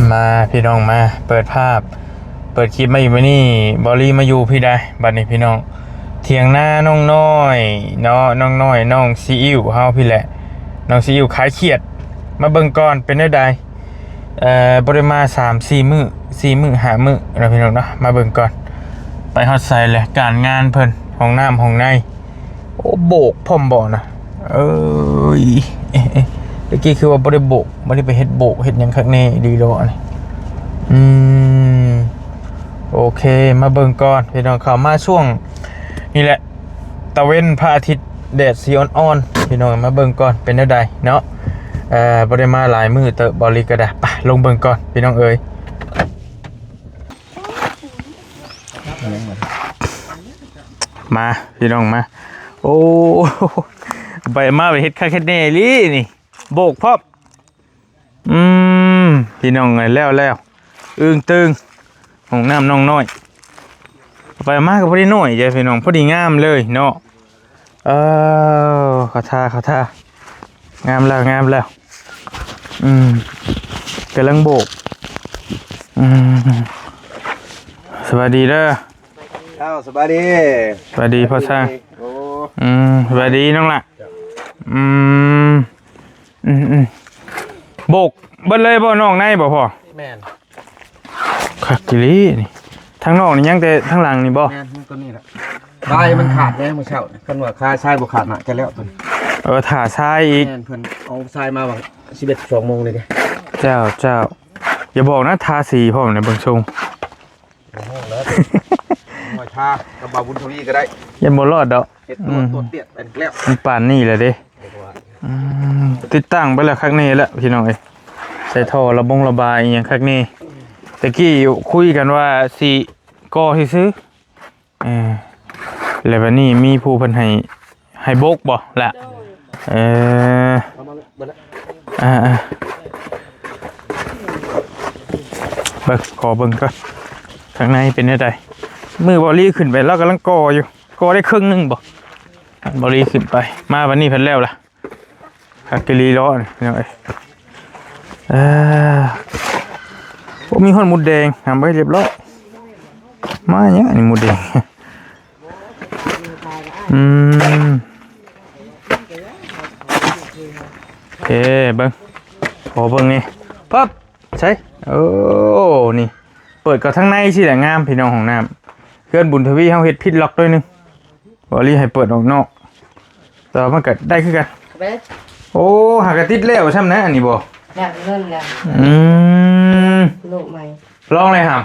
ມາພີ່ນ້ອງມາ ເປີດພາບ ເປີດຄລິບມາອີກມື້ນີ້ ເບົາລີມາຢູ່ພີ້ໄດ໋ ບັດນີ້ພີ່ນ້ອງ ຖຽງນານ້ອງນ້ອຍເນາະ ນ້ອງນ້ອຍ ນ້ອງຊີອິ້ວເຮົາພີ້ແຫຼະ ນ້ອງຊີອິ້ວຂາຍຂຽດ ມາເບິ່ງກ່ອນເປັນແນວໃດ ເອີ ບໍ່ໄດ້ມາສາມສີ່ມື້ ສີ່ມື້ຫ້າມື້ເນາະພີ່ນ້ອງເນາະ ມາເບິ່ງກ່ອນ ໄປຮອດໃສແຫຼະ ການງານເພິ່ນ ຫ້ອງນ້ຳຫ້ອງໃນ ໂອ້ ໂບກພ້ອມບໍ່ນະ ເອີຍ ເອີ ຕະກີ້ຄືວ່າບໍ່ໄດ້ໂບກ ບໍ່ໄດ້ໄປເຮັດໂບກເຮັດຫຍັງຄັກແນ່ດີດອກ ອືມ ໂອເຄ ມາເບິ່ງກ່ອນ ພີ່ນ້ອງ ເຂົ້າມາຊ່ວງນີ້ແຫຼະ ຕາເວັນພະອາທິດ ແດດສີອ່ອນໆ ພີ່ນ້ອງ ມາເບິ່ງກ່ອນ ເປັນແນວໃດເນາະ ເອີ ບໍ່ໄດ້ມາຫຼາຍມື້ເຕີບ ເບົາລີກໍໄດ້ ໄປ ລົງເບິ່ງກ່ອນ ພີ່ນ້ອງເອີຍ. ມາ ພີ່ນ້ອງມາ ໂອ້ ໄປມາໄປເຮັດຄັກເຮັດແນ່ອີ່ຫຼີນີ້ ໂບກພ້ອມ ອືມ ພີ່ນ້ອງເອີຍ ແລ້ວໆ ອຶ້ງຕຶງ ຫ້ອງນ້ຳນ້ອງນ້ອຍ ໄປມາກໍບໍ່ໄດ້ນ້ອຍເດ້ພີ່ນ້ອງ ພໍດີງາມເລີຍເນາະ. ເອີ ເຂົ້າທ່າ ເຂົ້າທ່າ ງາມແລ້ວ ງາມແລ້ວ ອືມ ກຳລັງໂບກ ອືມ ສະບາຍດີເດີ ເຈົ້າ ສະບາຍດີ ສະບາຍດີພໍ່ຊ່າງ ໂອ້ ອືມ ສະບາຍດີນ້ອງຫຼ້າ ອືມ ອືມໆ ໂບກເບິດເລີຍບໍ່ ນອກໃນບໍ່ພໍ່? ແມ່ນ. ຄັກອີ່ຫຼີນີ້ ທາງນອກນີ້ຍັງແຕ່ທາງຫຼັງນີ້ບໍ່? ແມ່ນ ຍັງຕົວນີ້ແຫຼະ ປາຍມັນຂາດແລ້ວມື້ເຊົ້າ ຄັນວ່າຄາຊາຍບໍ່ຂາດນະ ຈະແລ້ວຕົວນີ້ ເອີ ຖ້າຊາຍອີກ ແມ່ນ ເພິ່ນເອົາຊາຍມາຫວ່າງສິບເອັດ ສອງໂມງນີ້ເດ້ ເຈົ້າ ເຈົ້າ ຢ່າບອກນະ ທາສີພ້ອມນະ ເບິ່ງຊົງ ໂອ້ໂຫ ແລ້ວ ມາທາກັບບ່າວບຸນທະວີກໍໄດ້ ຍັງບໍ່ລອດດອກ ເຮັດຕົວ ອືມ ຕົວເປຍກແປນແກ້ວ ມັນປານນີ້ແຫຼະເດ້ ອືມ ຕິດຕັ້ງໄປແລ້ວຄັກແນ່ແລ້ວພີ່ນ້ອງເອີຍ ໃສ່ທໍ່ລະບົງລະບາຍອີ່ຫຍັງຄັກແນ່ ຕະກີ້ຄຸຍກັນວ່າຊິກໍ່ຊື່ໆ ເອີ ແລ້ວບັດນີ້ມີຜູ້ເພິ່ນໃຫ້ ໃຫ້ໂບກບໍ່ລະ ເອີ ເອົາມາເລີຍ ເບິດແລ້ວ ອ່າໆ ເບິ່ງ ຂໍເບິ່ງກ່ອນ ຂ້າງໃນເປັນແນວໃດ ມື້ເບົາລີຂຶ້ນໄປ ລາວກຳລັງກໍ່ຢູ່ ກໍ່ໄດ້ເຄິ່ງໜຶ່ງບໍ່ ເບົາລີຂຶ້ນໄປ ມາບັດນີ້ເພິ່ນແລ້ວລະ ຄັກອີ່ຫຼີເນາະພີ່ນ້ອງເອີຍ ເອີ ໂອ້ ມີຮອດມົດແດງ ຫາມໄວ້ຮຽບຮ້ອຍ ມາຫຍັງອັນນີ້ມົດແດງ ອືມ ເອີ ເບິ່ງ ຂໍເບິ່ງນີ້ ປັບ ໃສ່ ໂອ້ ນີ້ ເປີດເຂົ້າທາງໃນຊີ້ແຫຼະ ງາມພີ່ນ້ອງ ຫ້ອງນ້ຳ ເຮືອນບຸນທະວີເຮົາເຮັດຜິດລັອກໜ້ອຍໜຶ່ງ ເບົາລີໃຫ້ເປີດອອກນອກ ແຕ່ວ່າມັນກໍໄດ້ຄືກັນ ເອົາໄປ ໂອ້ ຫາກະຕິດແລ້ວຊ້ຳນະ ອັນນີ້ບໍ່ ແລ້ວເງິນແລ້ວ ອືມ ລູກໃໝ່ ລອງເລີຍຫຳ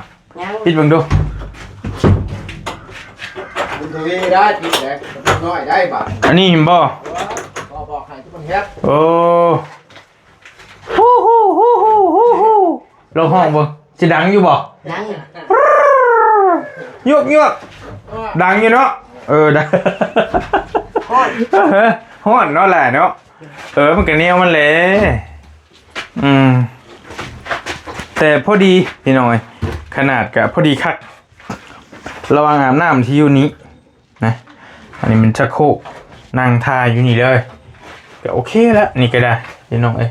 ຍັງ ປິດເບິ່ງດູ ບຸນທະວີໄດ້ ປິດແລ້ວ ນ້ອຍໄດ້ບາດ ອັນນີ້ເຫັນບໍ່ ພໍ່ບອກໃຫ້ທຸກຄົນເຮັດ ໂອ້ ຮູ້ໆ ລອງຮ້ອງເບິ່ງ ຊິດັງຢູ່ບໍ່ ດັງ ຍວກໆ ດັງຢູ່ເນາະ ເອີ ດັງ ຮ້ອນ ຮ້ອນເນາະຫຼາຍເນາະ ເອີ ມັນກໍແນວມັນແຫຼະ ອືມ ແຕ່ພໍດີພີ່ນ້ອງເອີຍ ຂະໜາດກໍພໍດີຄັກ ລະຫວ່າງອາບນ້ຳທີ່ຢູ່ນີ້ ນະ ອັນນີ້ແມ່ນຊັກໂຄກ ນັ່ງຖ່າຍຢູ່ນີ້ເລີຍ ກໍໂອເຄລະ ນີ້ກໍໄດ້ພີ່ນ້ອງເອີຍ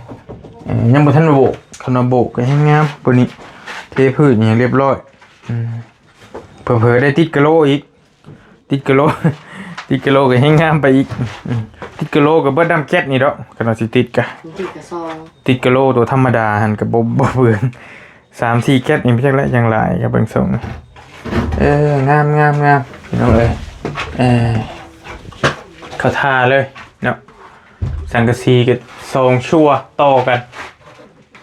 ເອີ ຍັງບໍ່ທັນໂບກ ຄັນວ່າໂບກກໍແຮງງາມ ບາດນີ້ເທພື້ນອີ່ຫຍັງຮຽບຮ້ອຍ ອືມ ເຜີໆໄດ້ຕິດກະໂຫຼອີກ ຕິດກະໂຫຼ ຕິດກະໂຫຼກໍແຮງງາມໄປອີກ ອືມ ຕິດກະໂຫຼກໍເບິດນ້ຳແກັດນີ້ດອກ ຄັນວ່າຊິຕິດກະ ຕິດກະຊອງ ຕິດກະໂຫຼຕົວທຳມະດາຫັ້ນກໍບໍ່ ບໍ່ເປືອງ ສາມສີ່ແກັດນີ້ບໍ່ຈັກແຫຼະ ຢ່າງຫຼາຍກໍເບິ່ງຊົງ ເອີ ງາມໆໆ ພີ່ນ້ອງເອີຍ ເອີ ເຂົ້າທ່າເລີຍເນາະ ສັງກະສີກໍສອງຊົ່ວຕໍ່ກັນ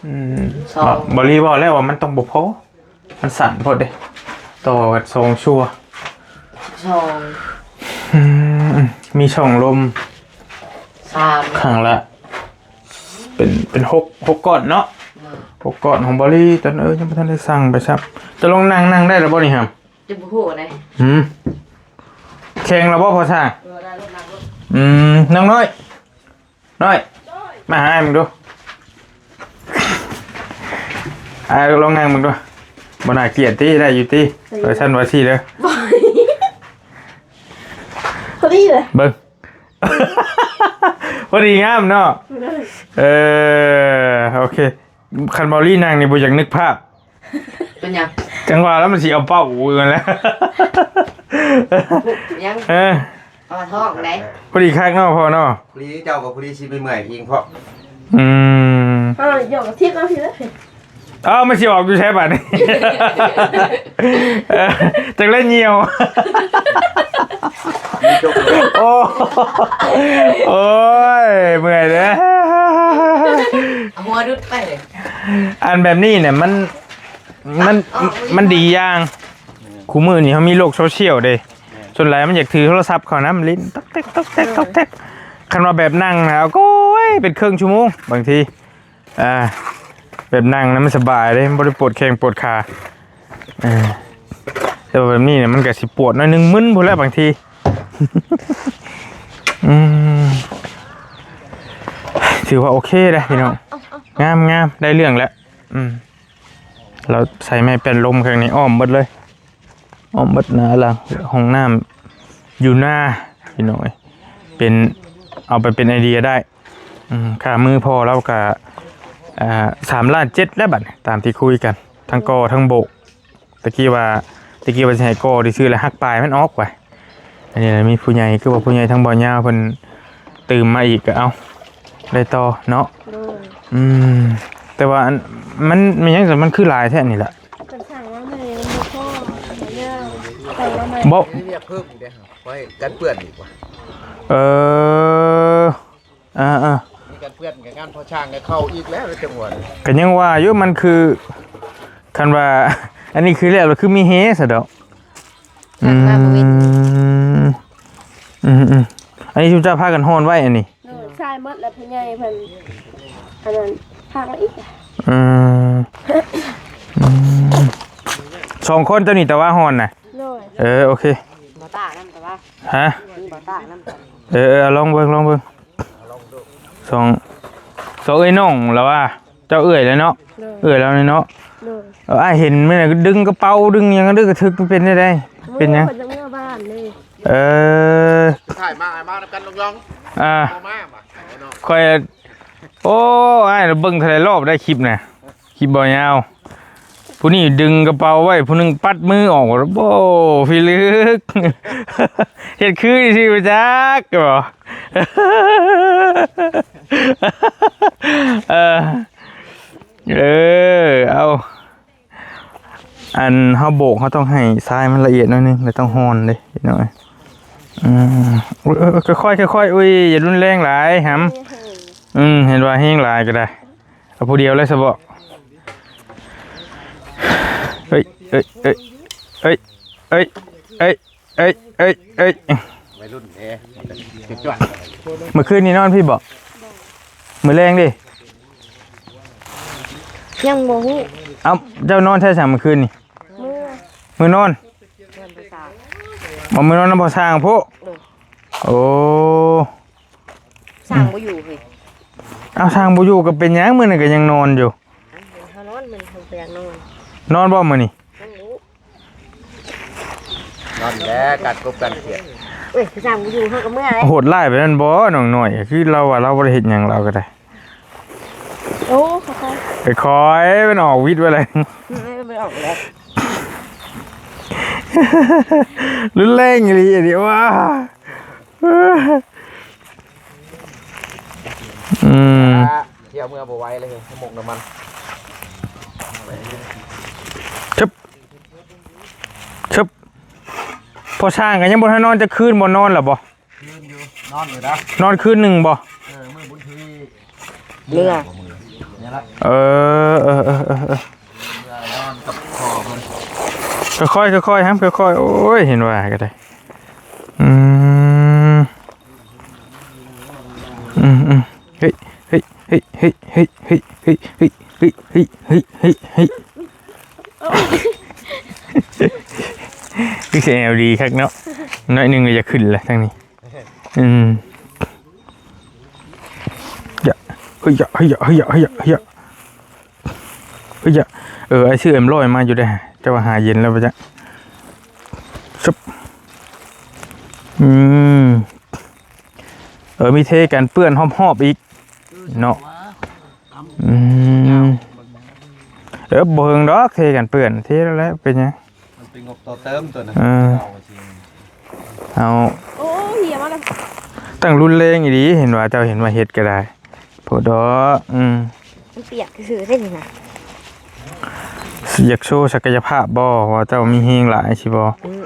ອືມ ສອງ ເບາ ເບົາລີເວົ້າແລ້ວວ່າມັນຕ້ອງບໍ່ພໍ ມັນສັ້ນໂພດເດ້ ຕໍ່ກັນສອງຊົ່ວ ສອງ ອືມ ມີຊ່ອງລົມ ສາມ ຂ້າງລະ ເປັນ ເປັນຫົກ ຫົກກ້ອນເນາະ ຫົກກ້ອນຂອງເບົາລີ ຕອນ ເອີ ຍັງບໍ່ທັນໄດ້ສັ່ງໄປຊ້ຳ ຈະລອງນັ່ງ ນັ່ງໄດ້ແລ້ວບໍ່ນີ້ຫຳ ຈະບໍ່ຮູ້ເດ້ ຫືມ ແຂງແລ້ວບໍ່ພໍ່ຊ່າງ ເອີ ໄດ້ລົດນັ່ງລົດ ອືມ ນ້ອງນ້ອຍ ນ້ອຍ ມາຫາອ້າຍມຶງດູ ອ້າຍລອງນັ່ງເບິ່ງດູ ບໍ່ໜ້າກຽດຕິ ໄດ້ຢູ່ຕິ ເອີ ຊັ້ນວ່າຊີ້ເດີ ພໍດີເລີຍ ເບິ່ງ ພໍດີງາມເນາະ ເອີ ໂອເຄ ຄັນເບົາລີ່ນັ່ງນີ້ບໍ່ຢາກນຶກພາບ. ເປັນຫຍັງ? ຈັ່ງວ່າແລ້ວ ມັນຊິເອົາເປົ້າຢູ່ຫັ້ນແຫຼະ. ຫຍັງ? ເອີ ເອົາມາທ້ອງໄດ໋. ພໍດີຄັກເນາະພໍ່ເນາະ. ພໍດີເຈົ້າກໍພໍດີຊິໄປເມື່ອຍອີງເພາະ. ອືມ ເອີ ຢອກທິບເອົາທີລະ. ເອົາ ມັນຊິອອກຢູ່ໃສບາດນີ້? ເອີ ຈັກແລ້ວຍ່ຽວ. ໂອ້ ໂອ້ຍ ເມື່ອຍເດ້. ເອົາຫົວດຸດໄປເລີຍ. ອັນແບບນີ້ນີ້ ມັນ ມັນ ເອົາ ເອົາ ມັນດີຢ່າງ ແມ່ນ ຄູ່ມື້ນີ້ເຮົາມີໂລກໂຊຊຽວເດ້. ແມ່ນ ສ່ວນຫຼາຍມັນຢາກຖືໂທລະສັບເຂົ້ານຳ ຫຼິ້ນຕອກແຕກ ຕອກແຕກ ຕອກແຕກ. ຄັນວ່າແບບນັ່ງນະ ໂອ້ຍ ເປັນເຄິ່ງຊົ່ວໂມງບາງທີ. ອ່າ ແບບນັ່ງນະມັນສະບາຍເດ້ ມັນບໍ່ໄດ້ປວດແຂ້ງປວດຂາ. ເອີ ແຕ່ວ່າແບບນີ້ນະ ມັນກະຊິປວດໜ້ອຍໜຶ່ງ ມຶນພຸ້ນແຫຼະບາງທີ. ອືມ ຖືວ່າໂອເຄເດ້ພີ່ນ້ອງ. ງາມ ງາມ ໄດ້ເລື່ອງແລ້ວ. ອືມ ລາວໃສ່ໄມ້ແປ້ນລົມຂ້າງນີ້ອ້ອມເບິດເລີຍ. ອ້ອມເບິດໜ້າຫຼັງ. ຫ້ອງນ້ຳຢູ່ໜ້າພີ່ນ້ອງເອີຍ. ເປັນ ເອົາໄປເປັນໄອເດຍໄດ້. ອືມ ຄ່າມືພໍ່ລາວກະ ອ່າ ສາມລ້ານເຈັດແລ້ວບັດນີ້ ຕາມທີ່ຄຸຍກັນ ທັງກໍ່ທັງໂບກ. ຕະກີ້ວ່າ ຕະກີ້ວ່າຊິໃຫ້ກໍ່ຊື່ໆ ແລ້ວຫັກປາຍມັນອອກວ່າ. ອັນນີ້ລະມີຜູ້ໃຫຍ່ ຄືວ່າຜູ້ໃຫຍ່ທາງບ່ອນຍາວເພິ່ນຕື່ມມາອີກ ກໍເອົາ ໄດ້ຕໍ່ເນາະ. ໂດຍ ອືມ ແຕ່ວ່າອັນ ມັນ ມັນຫຍັງ ມັນຄືຫຼາຍແທ້ນີ້ລະ. ເພິ່ນສັ່ງມາໃໝ່ ມັນບໍ່ພໍ ມັນຍາວ ສັ່ງມາໃໝ່. ບໍ່ ມີວຽກເພີ່ມອີກເດ້ ເຮົາໄວ້ກັນເປື້ອນອີກວ່າ. ເອີ ອ່າໆ ມີກັນເປື້ອນກັບງານພໍຊ່າງກໍເຂົ້າອີກແລ້ວ ຈັງຫວະນີ້. ກໍຍັງວ່າຢູ່ ມັນຄື ຄັນວ່າ ອັນນີ້ຄືແລ້ວ ແລ້ວຄືມີເຮຊະດອກ. ອືມ ອືມໆ ອັນນີ້ຊຸມເຈົ້າພາກັນຮ້ອນໄວ້ອັນນີ້. ໂດຍ ຊາຍໝົດແລ້ວ ຜູ້ໃຫຍ່ເພິ່ນ ອັນນັ້ນ ພາກັນອີກ. ອືມ ອືມ ສອງຄົນເຈົ້ານີ້ ແຕ່ວ່າຮ້ອນນະ. ໂດຍ ເອີ ໂອເຄ. ບໍ່ຕານຳ ແຕ່ວ່າ ຮະ? ມີບໍ່ຕານຳ. ເອີໆ ລອງເບິ່ງ ລອງເບິ່ງ. ສອງ ສອງເອື້ອຍນ້ອງລະວ່າ ເຈົ້າເອື້ອຍແຫຼະເນາະ. ໂດຍ ເອື້ອຍລາວນີ້ເນາະ. ໂດຍ ເອີ ອ້າຍເຫັນມັນດຶງກະເປົາດຶງຫຍັງ ດຶງກະທຶກ ມັນເປັນແນວໃດ? ເປັນຫຍັງ? ເພິ່ນຈະເມືອບ້ານເດ້. ເອີ ຖ່າຍມາ ອ້າຍມານຳກັນລອງໆ. ອ່າ ບໍ່ມາ ມາເນາະ. ຂ້ອຍ ໂອ້ ອ້າຍເບິ່ງເທົ່າໃດລອບໄດ້ຄລິບນະ. ຄລິບບໍ່ຍາວ ຜູ້ນີ້ດຶງກະເປົາໄວ້ ຜູ້ໜຶ່ງປັດມືອອກ. ໂອ້ ພິລຶກ ເຮັດຄືຊື່ບໍ່ຈັກບໍ່. ເອີ ເອີ ເອົາ ອັນເຮົາໂບກ ເຮົາຕ້ອງໃຫ້ຊາຍມັນລະອຽດໜ້ອຍໜຶ່ງ ແລ້ວຕ້ອງຮ່ອນເດ້ ເຫັນບໍ່? ອືມ ໂອ້ຍ ເອີ ເອີ ຄ່ອຍໆ ຄ່ອຍໆ ອຸ້ຍ ຢ່າຮຸນແຮງຫຼາຍຫຳ. ອືມ ເຫັນວ່າແຮງຫຼາຍກໍໄດ້. ເອົາຜູ້ດຽວເລີຍຊະບໍ? ເອີຍ ເອີຍ ເອີຍ ໄວລຸ້ນເດ້ ຈວດໆ. ມື້ຄືນນີ້ນອນພີ້ບໍ? ມື້ແລງເດ? ຍັງບໍ່ຮູ້. ເອົ້າ ເຈົ້ານອນໃສຊັ້ນມື້ຄືນນີ້? ມື້ ມື້ນອນ. ນອນໄປສາງ. ບໍ່ ມື້ນອນນຳພໍ່ຊ່າງພຸ້ນ. ໂດຍ ໂອ້ ຊ່າງບໍ່ຢູ່ເຮີ້ຍ. ເອົ້າ ຊ່າງບໍ່ຢູ່ກໍເປັນຫຍັງ ມື້ນັ້ນກໍຍັງນອນຢູ່. ເຮົານອນ ມື້ນີ້ເຮົາບໍ່ຢາກນອນ. ນອນບໍ່ມື້ນີ້? ນອນແລ້ວ ກັດກົບກັນຂຽດ. ເອີຍ ຊ່າງບໍ່ຢູ່ ເຮົາກໍເມື່ອຍ. ໂຫດຮ້າຍປານນັ້ນບໍ່ ນ້ອງນ້ອຍ? ຄືລາວວ່າລາວບໍ່ໄດ້ເຮັດຫຍັງ ລາວກໍໄດ້. ໂອ້ ຄ່ອຍໆ ຄ່ອຍໆ ມັນອອກວິດໄວ້ແລ້ວ. ເອີ ມັນອອກແລ້ວ. ຮຸນແຮງອີ່ຫຼີອັນນີ້ ວ້າ. ອືມ ອ່າ ທ່ຽວເມືອບໍ່ໄຫວເລີຍ ໝົກນ້ຳມັນ. ຊຶບ ຊຶບ. ພໍ່ຊ່າງກໍຍັງບໍ່ທັນນອນຈັກຄືນບໍ່? ນອນແລ້ວບໍ່? ຄືນຢູ່ ນອນຢູ່ນະ. ນອນຄືນໜຶ່ງບໍ່? ເອີ ມື້ບຸນທະວີ ເມື່ອ ນີ້ລະ ເອີ ເອີ ເອີ ເອີ ເອີ. ນອນກັບພໍ່ເພິ່ນ. ຄ່ອຍໆ ຄ່ອຍໆ ຫຳ ຄ່ອຍໆ. ໂອ້ຍ ເຫັນວ່າກໍໄດ້. ອືມ ອືມໆ. ເຮີ້ຍ ເຮີ້ຍ ເຮີ້ຍ ເຮີ້ຍ ເຮີ້ຍ ຄືຊິແອວດີຄັກເນາະ. ໜ້ອຍໜຶ່ງກໍຢາກຂຶ້ນລະທາງນີ້. ອືມ ຢະ ເຮີ້ຍ ເຮີ້ຍ ເຮີ້ຍ ເຮີ້ຍ ເຮີ້ຍ. ເອີ ອ້າຍຊື້ເອັມຮ້ອຍມາຢູ່ເດ້ ແຕ່ວ່າຫາເຢັນແລ້ວບໍ່ຈັກ. ຊຶບ ອືມ ເອີ ມີເທກັນເປື້ອນຮອບໆ ອີກເນາະ. ອືມ ເຕີບ ບໍ່ເຫິງດອກ ເທກັນເປື້ອນ ເທແລ້ວແຫຼະ ເປັນຫຍັງ? ມັນເປັນງົບຕໍ່ເຕີມຕົວນັ້ນ ເອີ ເອົາ ໂອ້ ເຫຍມາແລ້ວ ຕັ້ງຮຸນແຮງອີ່ຫຼີ ເຫັນວ່າເຈົ້າເຫັນວ່າເຮັດກໍໄດ້ ໂພດດອກ ອືມ ມັນປຽກຊື່ໆເດ້ນີ້ນະ ຢາກໂຊສັກກະຍະພາບບໍ່ ວ່າເຈົ້າມີແຮງຫຼາຍຊິບໍ່? ອືມ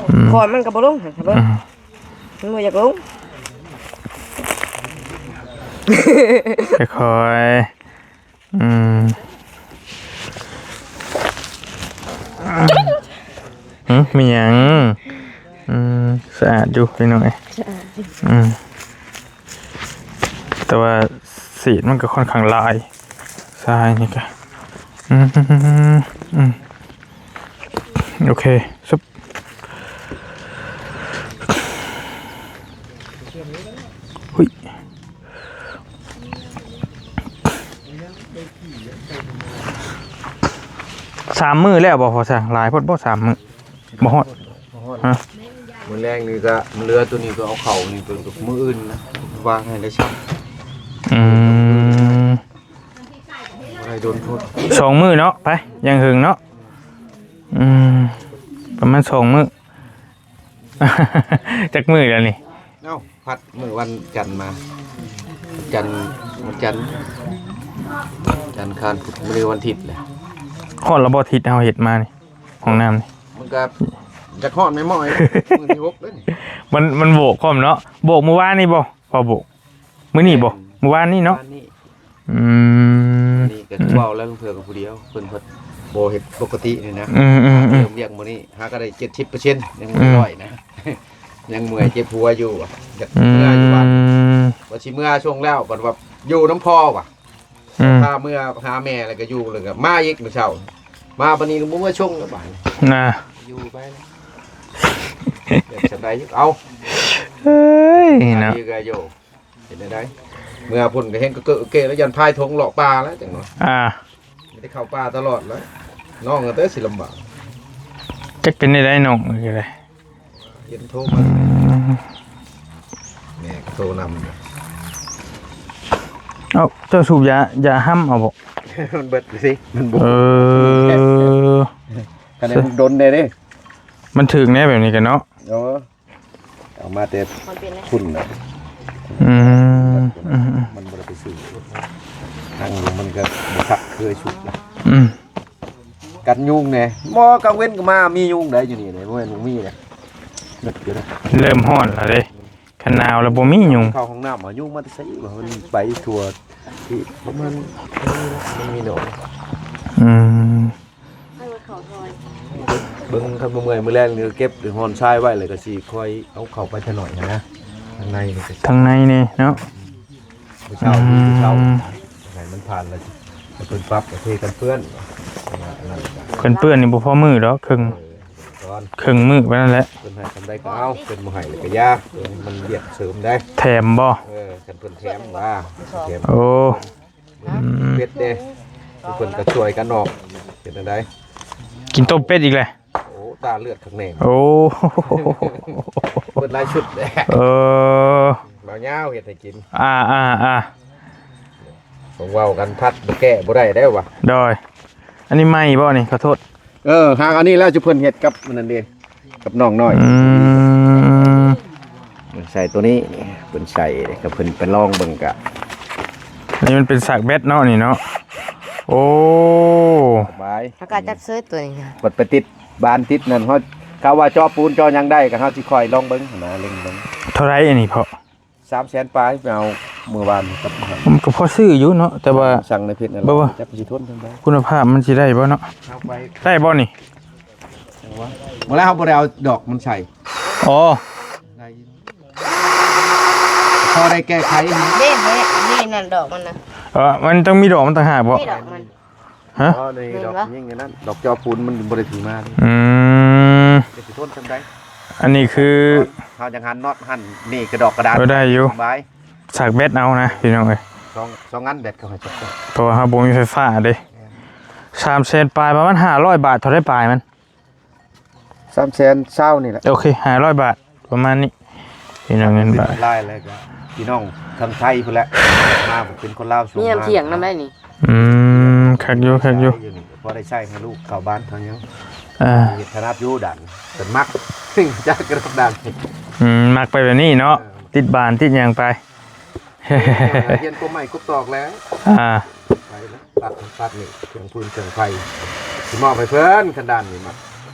ອືມ ຄອນມັນກໍບໍ່ລົງຫັ້ນ ເບິ່ງ ອືມ ມັນບໍ່ຢາກລົງ ຄ່ອຍໆ ອືມ ຫຶ ມີຫຍັງ? ອືມ ສະອາດຢູ່ພີ່ນ້ອງເອີຍ ສະອາດຢູ່ ອືມ ແຕ່ວ່າເສດມັນກໍຄ່ອນຂ້າງຫຼາຍ ຊາຍນີ້ກໍ ອືມ ອືມ ໂອເຄ ຊຶບ ຫຸ້ຍ ສາມມື້ແລ້ວບໍ່ພໍຊ່າງ? ຫຼາຍໂພດບໍ່ສາມມື້? ບໍ່ຮອດ ບໍ່ຮອດ ຮະ? ມື້ແລງນີ້ກໍເຫຼືອຕົວນີ້ກໍເອົາເຂົ້ານີ້ເປັນມື້ອື່ນນະ ວາງໃຫ້ໄດ້ຊ້ຳ ອືມ ບໍ່ໄດ້ດົນໂພດ ສອງມື້ເນາະ ໄປ ຍັງເຫິງເນາະ ອືມ ປະມານສອງມື້ ຈັກມື້ແລ້ວນີ້? ເອົ້າ ພັດມື້ວັນຈັນມາ ຈັນ ວັນຈັນ ຈັນ ອັງຄານ ພຸດ ມື້ນີ້ວັນທິດແຫຼະ ຮອດແລ້ວບໍ່? ທິດເຮົາເຮັດມານີ້ ຫ້ອງນ້ຳນີ້ ມັນກໍຢາກຮອດແມ່ໝ້ອຍ ມື້ທີຫົກເດ້ນີ້ ມັນ ມັນໂບກພ້ອມເນາະ ໂບກມື້ວານນີ້ບໍ່? ພໍໂບກ ມື້ນີ້ບໍ່? ແມ່ນ ມື້ວານນີ້ເນາະ ວານນີ້ ອືມ ນີ້ກໍເວົ້າແລ້ວ ເທື່ອກັບຜູ້ດຽວ ເພິ່ນເພິ່ນບໍ່ເຮັດປົກກະຕິນີ້ນະ ອືມໆໆ ຫາເຕີມວຽກມື້ນີ້ ຫາກໍໄດ້ເຈັດສິບເປີເຊັນ ຍັງບໍ່ ອືມ ຮ້ອຍນະ ຍັງເມື່ອຍເຈັບຫົວຢູ່ວ່າ ຢາກ ອືມ ເມືອຢູ່ບ້ານ ວ່າຊິເມືອຊ່ວງແລ້ວ ບັດວ່າຢູ່ນຳພໍ່ວ່າ ອືມ ພາເມືອຫາແມ່ ແລ້ວກໍຢູ່ ແລ້ວກໍມາອີກມື້ເຊົ້າ ມາບັດນີ້ບໍ່ເມືອສົ່ງແລ້ວບາດນີ້ ນະ ຢູ່ໄປແລ້ວ ແບບສະໄດ ເອົາ ເອີຍ ເນາະ ອັນນີ້ກໍຢູ່ ເປັນໄດ້ ເມື່ອພຸ້ນກໍເຫັນກະເກີະກະເກະແລ້ວ ຢ້ານພາຍຖົງເລາະປ່າແລ້ວ ຈັ່ງເນາະ ອ່າ ໄດ້ເຂົ້າປ່າຕະຫຼອດແລ້ວ ນ້ອງກໍແຕ່ຊິລຳບາກ ຈັກເປັນໄດ້ນ້ອງກໍໄດ້ ເຫັນໂທມາ ອືມ ແມ່ກໍໂທນຳ ເອົ້າ ເຈົ້າສູບຢາ ຢາຫ້ຳເອົາບໍ່? ມັນເບິດຊິ ມັນບໍ່ ເອີ ຄັນໃດມັນດົນແດ່ເດ້ ມັນຖືກແດ່ແບບນີ້ກັນເນາະ ເອີ ເອົາມາແຕ່ ມັນເປັນໄດ ພຸ້ນນະ ອືມ ອືມ ມັນບໍ່ໄດ້ໄປຊື້ ທາງມັນກໍບໍ່ຄັກຄືໄອ້ຊຸກນະ ອືມ ກັນຍຸງແດ່ ບໍ່ ກາງເວັນກໍມາ ມີຍຸງໄດຢູ່ນີ້ເດ້ ບໍ່ແມ່ນບໍ່ມີເດ້ ເບິດຢູ່ນະ ເລີ່ມຮ້ອນແລ້ວເດ້ ຄັນໜາວແລ້ວບໍ່ມີຍຸງ ເຂົ້າຫ້ອງນ້ຳ ເອົາຍຸງມາແຕ່ໃສ ວ່າມັນໄປທົ່ວທີ່ ປະມານ ມັນມີໜອງ ອືມ ເບິ່ງ ຄັນບໍ່ເມື່ອຍ ມື້ແລງນີ້ກໍເກັບ ຫຼື ຮ່ອນຊາຍໄວ້ ແລ້ວກໍຊິຄ່ອຍເອົາເຂົ້າໄປທະໜ້ອຍຫັ້ນນະ ທາງໃນນີ້ກໍ ທາງໃນນີ້ເນາະ ມື້ເຊົ້າ ອືມ ມື້ເຊົ້າ ໃຫ້ມັນຜ່ານແລ້ວ ໃຫ້ເພິ່ນປັບ ກໍເທກັນເປື້ອນ ອັນນັ້ນ ກັນເປື້ອນນີ້ບໍ່ພໍມື້ດອກ ເຄິ່ງ ເອີ ກ່ອນ ເຄິ່ງມື້ປານນັ້ນແຫຼະ ເພິ່ນໃຫ້ສ່ຳໃດກໍເອົາ ເພິ່ນບໍ່ໃຫ້ແລ້ວກໍຢ່າ ເອີ ມັນວຽກເສີມໄດ໋ ແຖມບໍ່? ເອີ ຄັນເພິ່ນແຖມວ່າ ແຖມ ໂອ້ ອືມ ເປັດເດ້ ເພິ່ນກໍຊ່ວຍກັນອອກ ເປັນຈັ່ງໃດ ກິນຕົ້ມເປັດອີກແຫຼະ ໂອ້ ຕາເລືອດຂ້າງໃນ ໂອ້ ເບິດຫຼາຍຊຸດແຫຼະ ເອີ ບ່າວຍາວເຮັດໃຫ້ກິນ ອ່າໆໆ ເວົ້າກັນພັດບໍ່ແກ້ບໍ່ໄດ້ແລ້ວວ່າ ໂດຍ ອັນນີ້ໃໝ່ບໍ່ນີ້? ຂໍໂທດ ເອີ ຫາກອັນນີ້ແລ້ວ ຈຸເພິ່ນເຮັດກັບອັນນັ້ນເດ້ ກັບນ້ອງນ້ອຍ ອືມ ໃສ່ໂຕນີ້ ເພິ່ນໃສ່ ກໍເພິ່ນໄປລອງເບິ່ງກະ ນີ້ມັນເປັນສາກແບັດເນາະ ນີ້ເນາະ ໂອ້ ສະບາຍ ອາກາດຈັບເສີຍໂຕນີ້ ບັດໄປຕິດບານຕິດນັ້ນ ເຮົາ ເຂົາວ່າຈໍປູນຈໍຫຍັງໄດ້ ກໍເຮົາຊິຄ່ອຍລອງເບິ່ງຫັ້ນນະ ເລັ່ງເບິ່ງ ເທົ່າໃດອັນນີ້ພໍ່? ສາມແສນປາຍ ໄປເອົາມື້ວານນີ້ກັບ ມັນກໍພໍຊື້ຢູ່ເນາະ ແຕ່ວ່າ ສັ່ງໃນເພຈນັ້ນ ບໍ່ວ່າ ຈັກຊິທົນເທົ່າໃດ ຄຸນນະພາບມັນຊິໄດ້ບໍ່ເນາະ? ເອົາໄປ ໄດ້ບໍ່ນີ້? ບໍ່ແລ້ວ ເຮົາບໍ່ໄດ້ເອົາດອກມັນໃສ່ ອໍ ໄດ້ຢູ່ ພໍໄດ້ແກ້ໄຂ ເດ້ ເດ້ ນີ້ນັ້ນດອກມັນນະ ເອີ ມັນຕ້ອງມີດອກມັນຕ່າງຫາກບໍ່? ນີ້ດອກມັນ ຮະ? ອໍ ນີ້ດອກ ແມ່ນບໍ່? ຍິງອັນນັ້ນ ດອກຈໍປູນມັນບໍ່ໄດ້ຖືມາ ອືມ ຈະຊິທົນສ່ຳໃດ ອັນນີ້ຄື ເຮົາຍັງຫັນນັອດຫັ້ນ ນີ້ກະດອກກະດານ ເອີ ໄດ້ຢູ່ ສະບາຍ ສາກແບັດເອົານະພີ່ນ້ອງເອີຍ ສອງ ສອງອັນແບັດເຂົາໃຫ້ຈັກ ເພາະວ່າເຮົາບໍ່ມີໄຟຟ້າເດ້ ແມ່ນ ສາມແສນປາຍ ປະມານຫ້າຮ້ອຍບາດ ເທົ່າໃດປາຍມັນ? ສາມແສນຊາວນີ້ແຫຼະ ໂອເຄ ຫ້າຮ້ອຍບາດ ປະມານນີ້ ພີ່ນ້ອງ ເງິນບາດ ຫຼາຍແລ້ວກໍພີ່ນ້ອງທາງໄທພຸ້ນແຫຼະ ມາເປັນຄົນລາວ ມີນ້ຳທ່ຽງນຳໄດ້ນີ້ ອືມ ຄັກຢູ່ ຄັກຢູ່ ຢູ່ນີ້ກໍພໍໄດ້ໃຊ້ໃຫ້ລູກເຂົ້າບ້ານເຂົາຢູ່. ອ່າ ເຮັດຖະໜັດຢູ່ດ່ານ ເພິ່ນມັກ ຈັກກະດອກດ່ານ. ອືມ ມັກໄປແບບນີ້ເນາະ ເອີ ຕິດບ້ານຕິດຫຍັງໄປ. ຮຽນກົບໄມ້ກົບຕອກແລ້ວ. ອ່າ ໄປແລ້ວ ຕັດ ຕັດນີ້ ເຄື່ອງຟືນເຄື່ອງໄຟ ຊິມອບໃຫ້ເພິ່ນ. ຄັນດ່ານນີ້ມັກ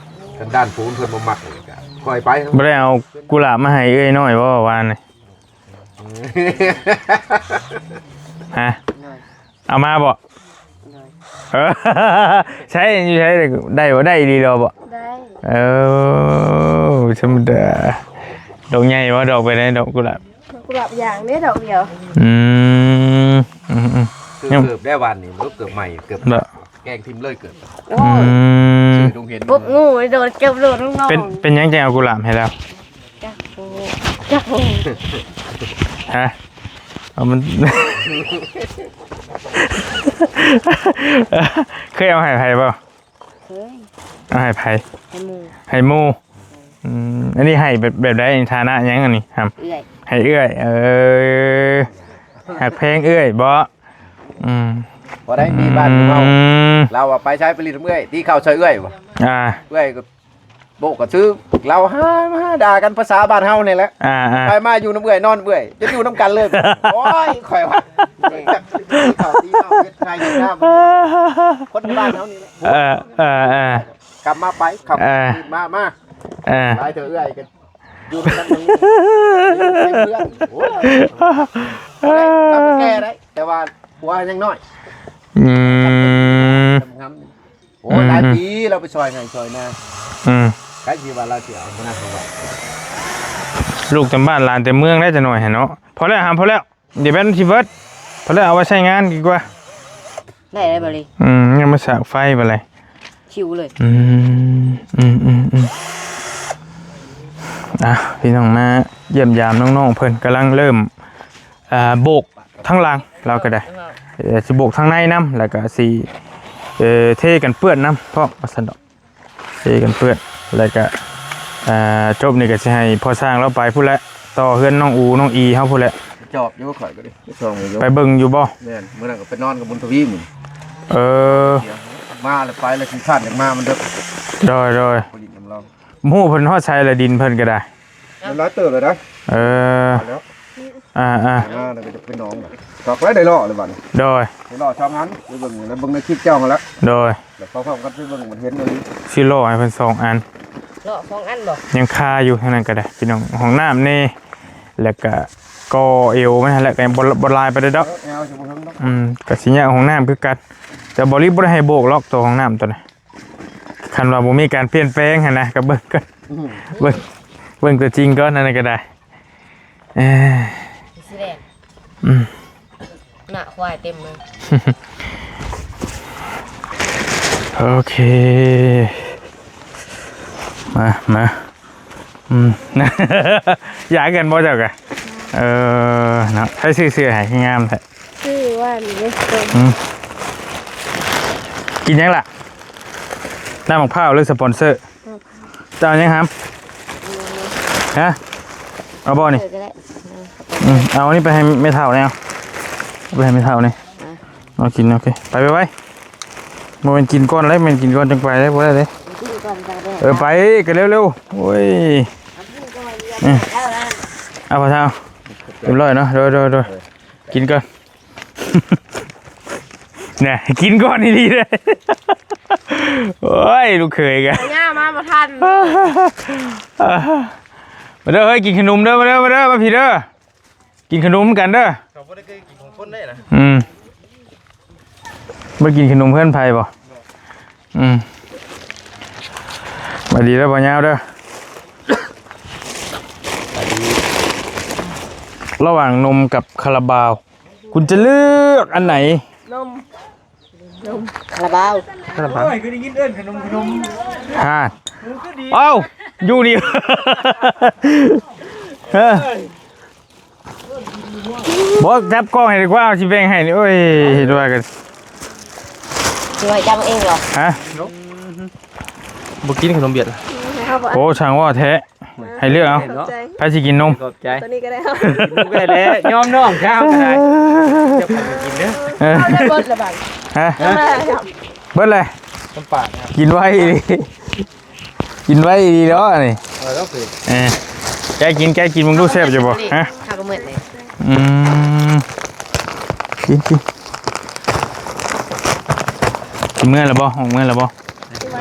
ຄັນດ່ານປູນເພິ່ນບໍ່ມັກນີ້ກໍຄ່ອຍໄປ. ບໍ່ໄດ້ເອົາກຸຫຼາບມາໃຫ້ເອື້ອຍນ້ອຍບໍ່ວານນີ້? ຮະ? ໂດຍ ເອົາມາບໍ່? ໂດຍ ເອີ ໃຊ້ ຢູ່ໃຊ້ ໄດ້ບໍ່? ໄດ້ອີ່ຫຼີດອກບໍ່? ໄດ້. ເອີ ທຳມະດາ. ດອກໃຫຍ່ບໍ່? ດອກໄປໄດ້ ດອກກຸຫຼາບ? ກຸຫຼາບຢ່າງເດ້ດອກດຽວ. ອືມ ອືມໆ ຄືເກີບໄດ້ວານນີ້ ເກີບໃໝ່ ເກີບ ແກງຖິ້ມເລີຍເກີບ. ໂອ້ຍ ອືມ ຊື້ດົງເຫັນ ປົບງູໂດດເກີບໂລດນ້ອງ. ເປັນ ເປັນຫຍັງຈັ່ງເອົາກຸຫຼາບໃຫ້ລາວ? ຈັກບໍ່ ຈັກບໍ່. ຮະ? ເອົາມັນ ເຄີຍເອົາໃຫ້ໃຜບໍ່? ເຄີຍ. ເອົາໃຫ້ໃຜ? ໃຫ້ໝູ່. ໃຫ້ໝູ່. ອືມ ອັນນີ້ໃຫ້ແບບ ແບບໃດ? ຖານະຫຍັງອັນນີ້? ຮະ? ເອື້ອຍ. ໃຫ້ເອື້ອຍ. ເອີ ຮັກແພງເອື້ອຍບໍ? ອືມ ບໍ່ໄດ້ມີບ້ານເຮົາ. ອືມ ລາວວ່າໄປໃສ ໄປຫຼິ້ນນຳເອື້ອຍ ຕີເຂົ້າໃສ່ເອື້ອຍບໍ? ອ່າ ເອື້ອຍກໍ ໂບກກະຊຶກ ລາວຫາມາດ່າກັນພາສາບ້ານເຮົານີ້ແຫຼະ. ອ່າໆ ໄປມາຢູ່ນຳເອື້ອຍ ນອນນຳເອື້ອຍ ຈົນຢູ່ນຳກັນເລີຍ. ໂອ້ຍ ຂ້ອຍວ່າ ເຂົາຕີເຮົາເຮັດໄຮ່ເຮັດນາ. ຄົນບ້ານເຮົານີ້ແຫຼະ. ເອີໆໆ ກັບມາໄປ ກັບ ເອີ ມາ ມາ ເອີ ຫຼາຍເທື່ອເອື້ອຍກັນ ຢູ່ນຳກັນ ເປັນເພື່ອນ. ໂອ້ຍ ບໍ່ໄດ້ ລາວກໍແກ່ໄດ້ ແຕ່ວ່າຜົວຍັງນ້ອຍ. ອືມ ໂອ້ຍ ອືມ ຫຼາຍປີ ອືມ ລາວໄປຊ່ອຍໄຮ່ຊ່ອຍນາ. ອືມ ໃຜຊິວ່າລາວຊິເອົາບໍ່ນາເຂົາວ່າ ລູກເຕັມບ້ານຫຼານເຕັມເມືອງໄດ້ຈັກໜ້ອຍຫັ້ນເນາະ. ພໍແລ້ວຫາ ພໍແລ້ວ ດຽວແບັດມັນຊິເບິດ. ພໍແລ້ວ ເອົາໄວ້ໃຊ້ງານດີກວ່າ. ໄດ້ ໄດ້ບໍ່ລີ? ອືມ ຍັງມາສາກໄຟບໍ່ໄລ ຊິວເລີຍ. ອືມ ອືມໆໆ ອ່ະ ພີ່ນ້ອງມາຢ້ຽມຢາມນ້ອງໆ ເພິ່ນກຳລັງເລີ່ມ ອ່າ ໂບກທາງຫຼັງລາວກໍໄດ້ ເອີ ຊິໂບກທາງໃນນຳ ແລ້ວກໍຊິ ເອີ ເທກັນເປື້ອນນຳພ້ອມວ່າຊັ້ນດອກ. ເທກັນເປື້ອນ ແລ້ວກໍ ອ່າ ຈົບນີ້ກໍຊິໃຫ້ພໍ່ຊ່າງລາວໄປພຸ້ນແຫຼະ ຕໍ່ເຮືອນນ້ອງອູ ນ້ອງອີເຮົາພຸ້ນແຫຼະ. ຈອບຢູ່ ຂ້ອຍກໍໄດ້ໄປສ່ອງຢູ່ ໄປເບິ່ງຢູ່ບໍ່? ແມ່ນ ມື້ນັ້ນກໍໄປນອນກັບບຸນທະວີມື້. ເອີ ມາແລ້ວໄປແລ້ວ ຂີ້ຄ້ານຢາກມາ ມັນເດິກ. ໂດຍໆ ໄປຫຼິ້ນນຳລາວ. ບໍ່ຮູ້ເພິ່ນຮອດໃສລະ ດິນເພິ່ນກໍໄດ້. ມັນຫຼາຍເຕີບແລ້ວນະ. ເອີ ແລ້ວ ອ່າໆ ມາແລ້ວກໍຈະເປັນໜອງ ຕອກໄວ້ໄດ້ເລາະເລີຍບັດນີ້. ໂດຍ ໄດ້ເລາະສອງອັນ ໄປເບິ່ງ ແລ້ວເບິ່ງໃນຄລິບເຈົ້າຫັ້ນລະ. ໂດຍ ແລ້ວເຂົາພ້ອມກັນໄປເບິ່ງ ມັນເຫັນອີ່ຫຼີ. ຊິເລາະໃຫ້ເພິ່ນສອງອັນ ເລາະສອງອັນບໍ່? ຍັງຄາຢູ່ທາງນັ້ນກໍໄດ້ ພີ່ນ້ອງ. ຫ້ອງນ້ຳແດ່ ແລ້ວກໍກໍເອວມັນຫັ້ນແຫຼະ ກໍບໍ່ ບໍ່ຫຼາຍປານໃດດອກ. ເອີ ແອວຊິບໍ່ເຖິງດອກ. ອືມ ກໍຊິຍາກຫ້ອງນ້ຳຄືກັນ ແຕ່ບໍ່ລີບໍ່ໄດ້ໃຫ້ໂບກຫຼອກ ຕົວຫ້ອງນ້ຳຕົວນັ້ນ. ຄັນວ່າບໍ່ມີການປ່ຽນແປງຫັ້ນນະ ກໍເບິ່ງກ່ອນ. ອືມ ເບິ່ງ ເບິ່ງຕົວຈິງກ່ອນ ອັນນັ້ນກໍໄດ້. ເອີ ຊິແລ່ນ ອືມ ໜ້າຄວາຍເຕັມເລີຍ. ໂອເຄ ມາ ມາ. ອືມ ຢາກກັນບໍ່ເຈົ້າກະ? ເອີ ເນາະ ໃຜຊື້ເສື້ອໃຫ້ ຄືງາມແທ້. ຊື້ວ່ານີ້ເດ້. ອືມ ກິນຫຍັງລະ? ນ້ຳໝາກພ້າວ ຫຼືສະປອນເຊີ? ເຈົ້າເອົາຫຍັງຫຳ? ຮະ? ເອົາບໍ່ນີ້? ເອີ ກໍໄດ້. ອືມ ເອົາອັນນີ້ໄປໃຫ້ແມ່ເຖົ້າແດ່ ເອົາໄປໃຫ້ແມ່ເຖົ້ານີ້. ອ່ະ ເອົາກິນ ໂອເຄ ໄປໄວໆ. ບໍ່ແມ່ນກິນກ່ອນເດ້ ແມ່ນກິນກ່ອນຈັ່ງໄປເດ້ ບໍ່ໄດ້ເດ້. ກິນກ່ອນຈັ່ງໄປ. ເອີ ໄປກໍເລັວໆ. ໂອ້ຍ ເອົາກິນກ່ອນ. ເອີ ເອົາ ພໍ່ເຖົ້າ ຮຽບຮ້ອຍເນາະ. ໂດຍໆໆ ກິນກ່ອນ. ແນ່ ກິນກ່ອນອີ່ຫຼີເດ້. ໂອ້ຍ ລູກເຂີຍກະ ຍ່າມາບໍ່ທັນ. ມາເດີເຮີ້ຍ ກິນຂະໜົມເດີ ມາເດີ ມາເດີ ມາພີ້ເດີ. ກິນຂະໜົມກັນເດີ. ເຂົາບໍ່ໄດ້ເຄີຍກິນຂອງຄົນໄດ້ນະ. ອືມ ບໍ່ກິນຂະໜົມເຮືອນໃຜບໍ່? ອືມ ສະບາຍດີເດີ ບໍ່ຍາວເດີ. ສະບາຍດີ. ລະຫວ່າງນົມກັບຄາລາບາວ ຄຸນຈະເລືອກອັນໃດ? ນົມ. ນົມ ຄາລາບາວ. ຄາລາບາວ. ໂອ້ຍ ຄືໄດ້ຍິນເອີ້ນຂະໜົມ ຂະໜົມ. ຮະ ເອົ້າ ຢູ່ນີ້ ເອີ ບໍ່ ຈັບກ້ອງໃຫ້ດີກວ່າ ເຮົາຊິແບ່ງໃຫ້ນີ້. ໂອ້ຍ ເຮັດວ່າກັນ ຊິໃຫ້ຈັບເອງເນາະ. ຮະ? ບໍ່ກິນຂະໜົມບຽດ. ໂອ້ ຊ່າງເວົ້າແທ້. ໃຫ້ເລືອກເອົາ ຂອບໃຈ ໃຜຊິກິນນົມ? ຂອບໃຈ. ຕົວນີ້ກໍໄດ້. ກິນນົມກໍໄດ້ແຫຼະ ຍອມນ້ອງເຈົ້າກໍໄດ້. ເຈົ້າໄປກິນເດີ. ເອີ ເອົາໄດ້ເບິດລະບາດ ຮະ ເອົາມາແລ້ວ ເບິດເລີຍ ນ້ຳປານ ກິນໄວອີ່ຫຼີ ກິນໄວອີ່ຫຼີເນາະນີ້ ເອີ ເອີ ແກະກິນ ແກະກິນເບິ່ງດູ ແຊບຢູ່ບໍ່ ຮະ ຂ້າກໍເໝິດເລີຍ ອືມ ກິນ ກິນ ຊິເມືອແລ້ວບໍ່ ອອກເມືອແລ້ວບໍ່?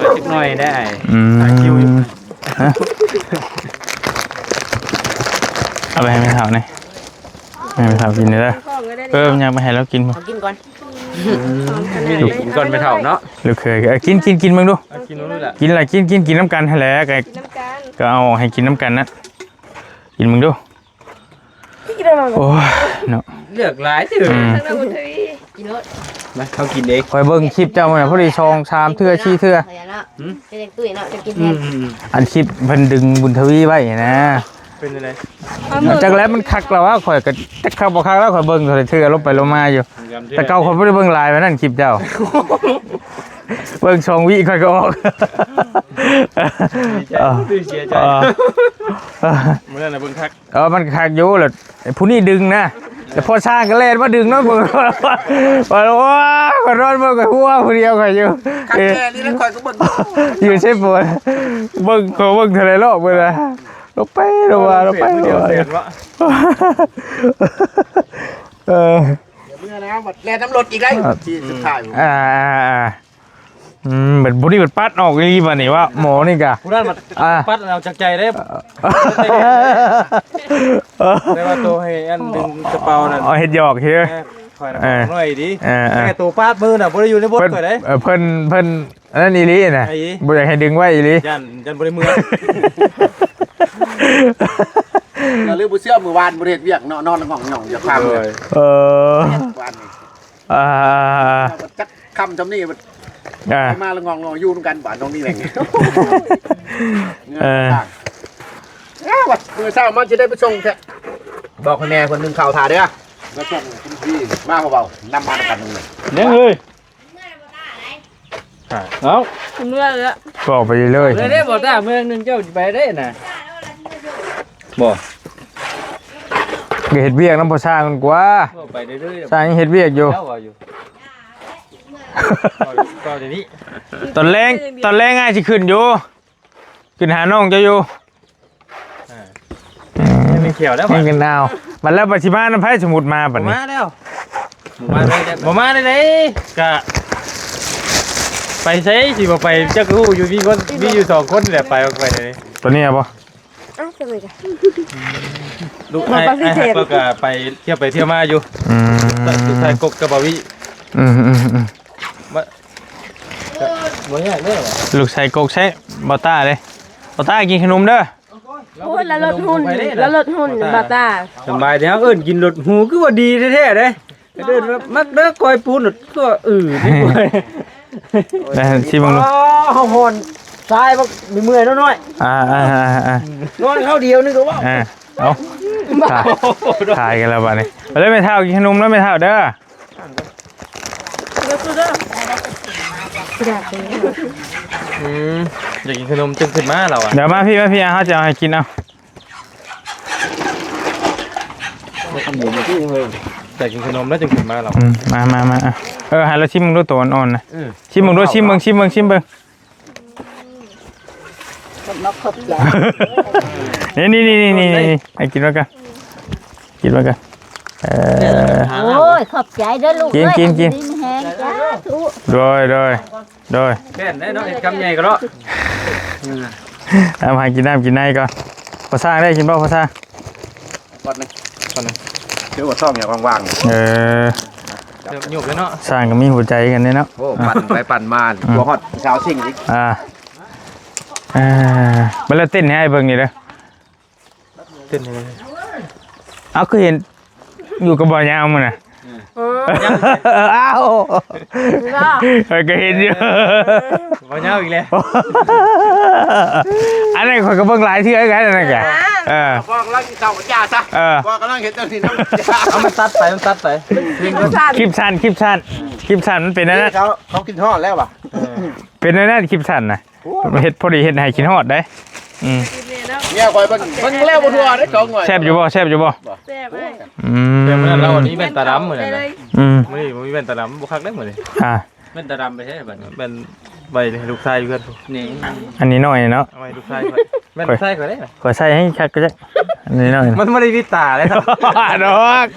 ຈັກໜ້ອຍໄດ້ ອືມ ຫາຄິວຢູ່ ຮະ ເອົາໄປໃຫ້ແມ່ເຖົ້ານີ້ ໃຫ້ແມ່ເຖົ້າກິນເດີ ເອີ ຍັງໄປໃຫ້ລາວກິນ ເອົາກິນກ່ອນ ອືມ ກິນກ່ອນແມ່ເຖົ້າເນາະ ລູກເຂີຍ ເອີ ກິນ ກິນ ກິນເບິ່ງດູ ເອົາກິນເບິ່ງດູລະ ກິນລະ ກິນ ກິນ ກິນນຳກັນຫັ້ນແຫຼະ ກໍ ກິນນຳກັນ ກໍເອົາໃຫ້ກິນນຳກັນນະ ກິນເບິ່ງດູ. ໂອ້ຍເນາະ ເລືອກຫຼາຍເທື່ອ ອືມ ກິນໂລດ ມາ ເຮົາກິນເອງ ຂ້ອຍເບິ່ງຄລິບເຈົ້າມາພໍດີສອງສາມເທື່ອສີ່ເທື່ອ ເປັນຫຍັງຕຸ້ຍເນາະ ຈະກິນແທນ ອືມ ອັນຄລິບເພິ່ນດຶງບຸນທະວີໄວ້ນະ ເປັນຈັ່ງໃດ ຈັກແລ້ວມັນຄັກແລ້ວວະ ຂ້ອຍກໍຈັກຄັກບໍ່ຄັກແລ້ວ ຂ້ອຍເບິ່ງເທົ່າໃດເທື່ອລົງໄປລົງມາຢູ່ ແຕ່ເກົ່າຂ້ອຍບໍ່ໄດ້ເບິ່ງຫຼາຍປານນັ້ນຄລິບເຈົ້າ ເບິ່ງສອງວິຂ້ອຍກໍອອກ ເອີ ເສຍໃຈ ເອີ ມື້ນັ້ນນະເບິ່ງຄັກ ເອີ ມັນຄັກຢູ່ ແລ້ວຜູ້ນີ້ດຶງນະ ແລ້ວພໍ່ຊ່າງກໍແລ່ນມາດຶງເນາະ ເບິ່ງ ວ່າ ໂອ້ຍ ຂ້ອຍນອນເບິ່ງຂ້ອຍຫົວຜູ້ດຽວຂ້ອຍຢູ່ ຄັກແທ້ນີ້ແຫຼະ ຂ້ອຍກໍເບິ່ງ ຢູ່ເຊໂປນ ເບິ່ງ ຂ້ອຍເບິ່ງເທົ່າໃດລອບເບິ່ງນະ ລົງໄປລົງມາ ລົງໄປລົງມາ ເອີ ເມື່ອນະ ແລ່ນນຳລົດອີກໄດ້ ທີ່ສຸດທ້າຍ ອ່າ ອືມ ບັດຜູ້ນີ້ບັດປັດອອກອີ່ຫຼີບັດນີ້ວະ ໝໍນີ້ກະ ຜູ້ນັ້ນບັດ ອ່າ ປັດເອົາຈາກໃຈເດ້ ແຕ່ວ່າໂຕໃຫ້ອັນດຶງກະເປົານັ້ນ ເອົາເຮັດຫຍອກເຮີ ຂ້ອຍນະ ເອີ ນ້ອຍດີ ເອີ ແຕ່ໂຕປາດມືນະ ບໍ່ໄດ້ຢູ່ໃນບົດຂ້ອຍເດ້ ເອີ ເພິ່ນ ເພິ່ນອັນນັ້ນອີ່ຫຼີນະ ບໍ່ຢາກໃຫ້ດຶງໄວ້ອີ່ຫຼີ ຢ້ານ ຢ້ານບໍ່ໄດ້ເມືອ ກໍເລີຍບໍ່ເຊື່ອ ມື້ວານບໍ່ໄດ້ເຮັດວຽກເນາະ ນອນງ່ອງຫຍ້ອງຢູ່ຂ້າງເລີຍ ເອີ ວານນີ້ ອ່າ ຈັກຄ່ຳຊ່ຳນີ້ ອ່າ ມາລະງອງໆຢູ່ນຳກັນບາດນ້ອງນີ້ແມ່ງ ເອີ ເອີ ວ່າມື້ເຊົ້າມາຊິໄດ້ໄປສົ່ງແທ້ ບອກໃຫ້ແມ່ເພິ່ນໜຶ້ງເຂົ້າຖ້າເດີ ມາສົ່ງເພິ່ນທີ່ ມາເວົ້ານຳມານຳກັນໜຶ່ງ ຍັງເອີຍ ອ້າວ ເມື່ອແລ້ວ ເວົ້າໄປເລື້ອຍໆ ເລີຍເດ້ບໍ່ຕາ ເມືອໜຶ່ງເຈົ້າຊິໄປເດ້ນະ ບໍ່ ກໍເຮັດວຽກນຳພໍ່ຊ່າງກ່ອນກວ່າ ເວົ້າໄປເລື້ອຍໆ ຊ່າງຍັງເຮັດວຽກຢູ່ ເວົ້າຢູ່ ເວົ້າ ເວົ້າດຽວນີ້ ຕອນແລງ ຕອນແລງອ້າຍຊິຂຶ້ນຢູ່ ຂຶ້ນຫານ້ອງເຈົ້າຢູ່ ອ່າ ອືມ ຍັງເປັນຂຽວແລ້ວ ຍັງເປັນນາວ ບັດແລ້ວບັດຊິມານຳໃຜ ສົມມຸດມາບັດນີ້ ບໍ່ມາແລ້ວ ບໍ່ມາໄດ້ ບໍ່ມາໄດ້ໃດ ກະໄປໃສຊິບໍ່ໄປ ຈັກຮູ້ຢູ່ ມີຄົນ ມີຢູ່ສອງຄົນແຫຼະ ໄປອອກໄປ ຕົວນີ້ບໍ່? ອ້າວ ຈັກເລີຍກະ ລູກອ້າຍ ອ້າຍຮັກລາວກະໄປທ່ຽວໄປທ່ຽວມາຢູ່ ອືມ ລູກຊາຍກົກກັບບ່າວວິ ອືມໆໆ ບໍ່ ບໍ່ຍາກເດີ ລູກຊາຍກົກໃຊ້ບ່າວຕ້າເດ້ ບ່າວຕ້າກິນຂະໜົມເດີ ໂອ້ຍ ລະລົດຫຸ່ນ ລະລົດຫຸ່ນ ບ່າວຕ້າ ສະບາຍແທ້ ເອີ້ນກິນລົດຫູ ຄືວ່າດີແທ້ໆເດ້ ເດີນມາ ມັກເດີ ກ້ອຍປູນ ຕົວອື່ນ ໄດ້ຊິເບິ່ງດູ ອໍ ເຮົາຮ້ອນ ຊາຍບັກເມື່ອຍນ້ອຍໆ ອ່າໆໆໆ ນອນເຂົ້າດຽວໜຶ່ງກໍເວົ້າ ອ່າ ເອົາ ຖ່າຍ ຖ່າຍກັນແລ້ວບັດນີ້ ໄປເລີຍແມ່ເຖົ້າ ກິນຂະໜົມແລ້ວແມ່ເຖົ້າເດີ ອືມ ຢາກກິນຂະໜົມຈຶ່ງຂຶ້ນມາລາວອະ ດຽວມາພີ້ ມາພີ້ ເຮົາຈະເອົາໃຫ້ກິນເອົາ ຢາກກິນຂະໜົມແລ້ວຈຶ່ງຂຶ້ນມາລາວ ອືມ ມາໆໆ ເອີ ໃຫ້ລາວຊິມເບິ່ງດູ ໂຕອ່ອນໆນະ ຊິມເບິ່ງດູ ຊິມເບິ່ງ ຊິມເບິ່ງ ຊິມເບິ່ງ ຂອບໃຈ ນີ້ໆໆ ໃຫ້ກິນມາກ່ອນ ກິນມາກ່ອນ ເອີ ໂອ້ຍ ຂອບໃຈເດີລູກ ກິນ ເອີຍ ກິນ ກິນ ຢູ່ດີມີແຮງ ສາທຸ ໂດຍ ໂດຍ ໂດຍ ແມ່ນເດ້ເນາະ ເຮັດຄຳໃຫຍ່ກໍເນາະ ເອົາໃຫ້ກິນນ້ຳກິນໃນກ່ອນ ພໍ່ຊ່າງໄດ້ກິນບໍ່ ພໍ່ຊ່າງ ກ່ອນໜຶ່ງ ກ່ອນໜຶ່ງ ຄືວ່າທ້ອງຢາກວ່າງໆ ເອີ ເລີ່ມຍຸບແລ້ວເນາະ ຊ່າງກໍມີຫົວໃຈກັນເດ້ເນາະ ໂອ້ ປັ່ນໄປປັ່ນມາ ອືມ ບໍ່ຮອດຊາວຊິງອີກ ອ່າ ອ່າ ບັດແລ້ວເຕັ້ນໃຫ້ອ້າຍເບິ່ງນີ້ເດີ ເຕັ້ນໃຫ້ເບິ່ງ ເອົາ ຄືເຫັນຢູ່ກັບບ່າວຍາວມື້ນະ ເອີ ອ້າວ ຂ້ອຍກໍເຫັນຢູ່ ບໍ່ຍາວອີກແລ້ວ ອັນນັ້ນຂ້ອຍກໍເບິ່ງຫຼາຍເທື່ອຄືກັນ ອັນນັ້ນກະ ອ່າ ເອີ ພໍ່ກຳລັງກິນເຂົ້າ ຢ່າຊະ ເອີ ພໍ່ກຳລັງເຮັດອັນນີ້ນຳ ເອົາ ມັນຕັດໄປ ມັນຕັດໄປ ຄລິບສັ້ນ ຄລິບສັ້ນ ຄລິບສັ້ນ ຄລິບສັ້ນ ມັນເປັນອັນນັ້ນ ເຂົາ ເຂົາກິນຮອດແລ້ວຫວາ ເອີ ເປັນອັນນັ້ນ ຄລິບສັ້ນນະ ໂອ້ຍ ເຮັດ ພໍດີເຮັດໃຫ້ກິນຮອດເດ້ ອືມ ກິນແນ່ເນາະ ເມຍຂ້ອຍເບິ່ງ ເບິ່ງແລ້ວບໍ່ທົ່ວເດ້ ສອງໜ່ວຍ ແຊບຢູ່ບໍ່? ແຊບຢູ່ບໍ່? ແຊບອ້າຍ ອືມ ແຕ່ມື້ນັ້ນລາວມີແວ່ນຕາດຳມື້ນັ້ນນະ ອືມ ມື້ນີ້ບໍ່ມີແວ່ນຕາດຳ ບໍ່ຄັກເດ້ມື້ນີ້ ອ່າ ແວ່ນຕາດຳໄປໃສບັດນີ້ ແວ່ນໄວ້ໃຫ້ລູກຊາຍຢູ່ເຮືອນພຸ້ນ ນີ້ ອັນນີ້ນ້ອຍເນາະ ເອົາໄວ້ໃຫ້ລູກຊາຍຂ້ອຍ ແວ່ນລູກຊາຍຂ້ອຍເດ້ ຂ້ອຍໃສ່ໃຫ້ຄັກກໍໄດ້ ອັນນີ້ນ້ອຍ ມັນບໍ່ໄດ້ມີຕາເດ້ ດອກ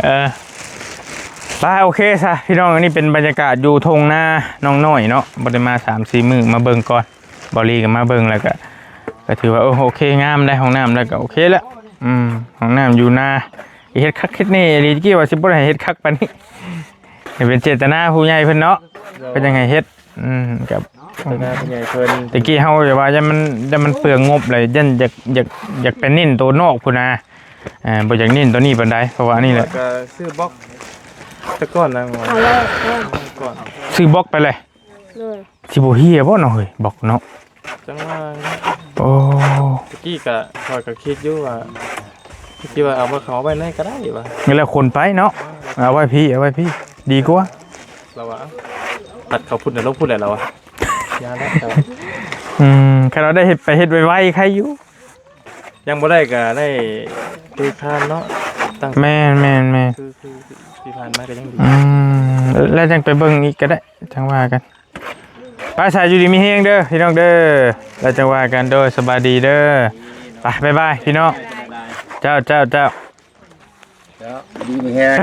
ເອີ ໄປ ໂອເຄຊະພີ່ນ້ອງ ອັນນີ້ເປັນບັນຍາກາດຢູ່ທົ່ງນານ້ອງນ້ອຍເນາະ ບໍ່ໄດ້ມາສາມສີ່ມື້ ມາເບິ່ງກ່ອນ ເບົາຫຼີກໍມາເບິ່ງ ແລ້ວກໍ ກໍຖືວ່າ ເອີ ໂອເຄ ງາມໄດ໋ ຫ້ອງນ້ຳ ແລ້ວກໍໂອເຄແລ້ວ ອືມ ຫ້ອງນ້ຳຢູ່ນາ ເຮັດຄັກເຮັດແນ່ອີ່ຫຼີ ຕະກີ້ວ່າຊິບໍ່ໄດ້ໃຫ້ເຮັດຄັກປານນີ້ ນີ້ເປັນເຈດຕະນາຜູ້ໃຫຍ່ເພິ່ນເນາະ ເພິ່ນຈັ່ງໃຫ້ເຮັດ ອືມ ກັບ ເຈດຕະນາຜູ້ໃຫຍ່ເພິ່ນ ຕະກີ້ເຮົາແບບວ່າ ຢ້ານມັນ ຢ້ານມັນເປືອງງົບ ແລ້ວຢ້ານຢາກ ຢາກ ຢາກໄປເນັ້ນໂຕນອກພຸ້ນນະ ເອີ ບໍ່ຢາກເນັ້ນໂຕນີ້ປານໃດ ເພາະວ່າອັນນີ້ແຫຼະ ແລ້ວກໍຊື້ບລັອກ ແຕ່ກ່ອນນະ ເອົາແລ້ວ ກ່ອນ ຊື້ບລັອກໄປເລີຍ ໂດຍ ຊິບໍ່ເຫ່ຍບໍ່ເນາະເຮີ້ຍ ບລັອກເນາະ ຈັ່ງວ່າ ໂອ້ ຕະກີ້ກະ ຂ້ອຍກະຄິດຢູ່ວ່າ ຕະກີ້ວ່າເອົາມາເຂົາໄວ້ໃນກໍໄດ້ວ່າ ແລ້ວຄົນໄປເນາະ ເອົາໄວ້ພີ້ ເອົາໄວ້ພີ້ ດີກວ່າ ລາວວ່າ ຕັດເຂົາພຸ້ນແລ້ວລົງພຸ້ນແຫຼະລາວວ່າ ຢ່າແລ້ວ ອືມ ຄັນເຮົາໄດ້ເຮັດ ໄປເຮັດໄວໆ ໃຄຢູ່ ຍັງບໍ່ໄດ້ກໍໄດ້ຕີຄານເນາະ ຕັ້ງ ແມ່ນໆໆ ຄື ຄືທີ່ຜ່ານມາກໍຍັງດີ ອືມ ແລ້ວຈັ່ງໄປເບິ່ງອີກກໍໄດ້ ຈັ່ງວ່າກັນ ໄປ ສາຍຢູ່ດີມີແຮງເດີພີ່ນ້ອງເດີ ແລ້ວຈັ່ງວ່າກັນ ໂດຍ ສະບາຍດີເດີ ໄປ ບາຍບາຍພີ່ນ້ອງ ເຈົ້າ ເຈົ້າ ເຈົ້າ ເຈົ້າ ດີມີແຮງ